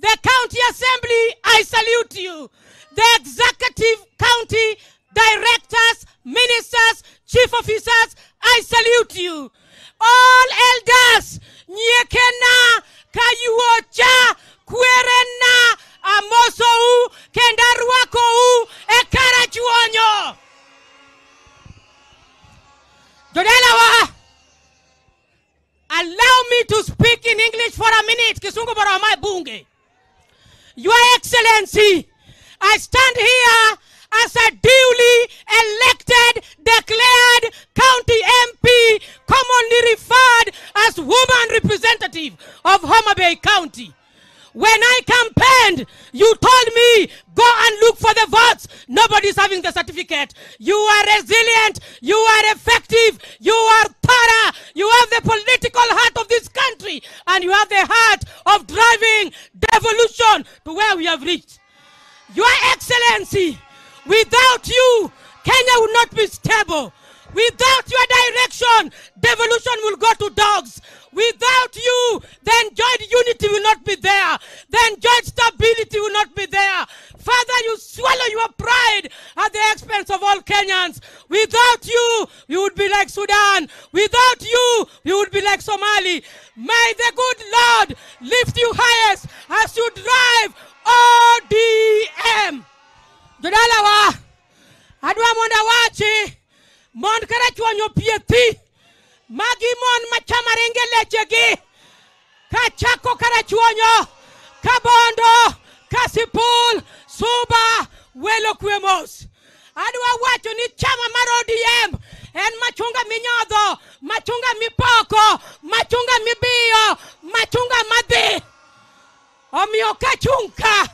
The county assembly, I salute you. The executive county directors, ministers, chief officers, I salute you. All elders, Nyekena, Kayuocha, Kwerena, Amosou, Kendaruakou, Ekarachuonyo. Jodelawa, allow me to speak in English for a minute. Kisungu bora my bunge. Your Excellency, I stand here as a duly elected, declared county MP, commonly referred as woman representative of Homa Bay County. When I campaigned, you told me, go and look for the votes. Nobody's having the certificate. You are resilient. You are effective. You are thorough. You have the political heart of this country. And you have the heart of driving devolution to where we have reached. Your Excellency, without you, Kenya will not be stable. Without your direction, devolution will go to dogs. Without you, the enjoyed unity will not be there. The enjoyed stability will not be there. Father, you swallow your pride at the expense of all Kenyans. Without you, we would be like Sudan. Without you, we would be like Somali. May the good Lord lift you highest as you drive ODM. Jodalawa, adwa mondo awachi, mond Karachuonyo piethi, magi mon machama ringe lechegi, kachako Karachuonyo, Kabondo, Kasipul, Suba, Welo Kwemos. Adwa wacho ni chama mar ODM en machunga minyodho, machunga mipoko, machunga mibiyo, machunga madhi. Omiyo kachunka,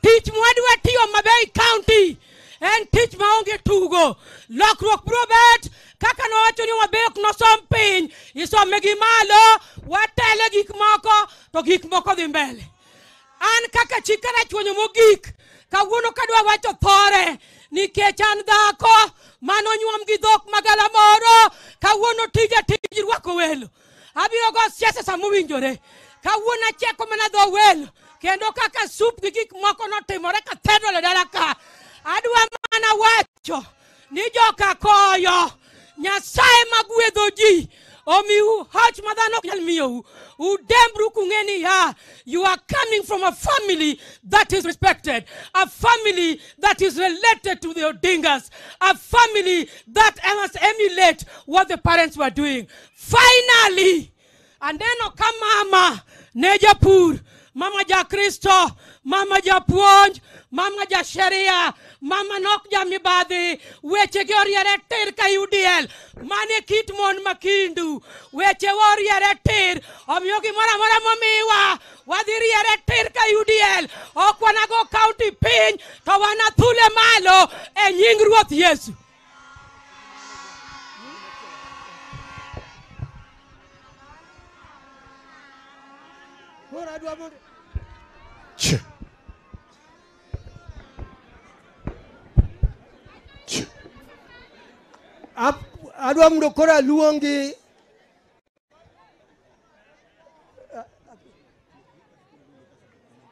tich mwadwa tiyo Homa Bay County en tich maonge tugo. Lokruok biro bet kaka nowacho ni Homa Bay ok nosom piny, isome gi malo, watele gik moko to gik moko dhi mbele. An kaka chi Karachuonyo mogik, kawuono kadwa wacho thore nikech an dhako manonyuom gi dhok magalamoro, kawuono tija tij rwako welo. Abiro go siasa samowinjore. Kawuono acheko mana dho welo, kendo kaka sup gi gik moko notimore cathedral e dala ka. Adwa mana wacho ni joka koyo, Nyasaye magwedho ji omiu hoch ma dhano ok nyal miyou. Udembru kung'e niya, you are coming from a family that is respected, a family that is related to the Odingas, a family that must emulate what the parents were doing. Finally, aneno ka mama ne japur, mama ja Kristo, mama japuonj, mama ja sheria, mama nok ja mibadhi, weche gi oriere tir ka UDL, mane kit mon makindu, weche oriere tir, omiyo gimoro amora momiwa, wadhi riere tir ka UDL, ok wanago county piny, to wanathule malo e nying Ruoth Yesu. Ch. Ch. Adwa mondo koro aluongi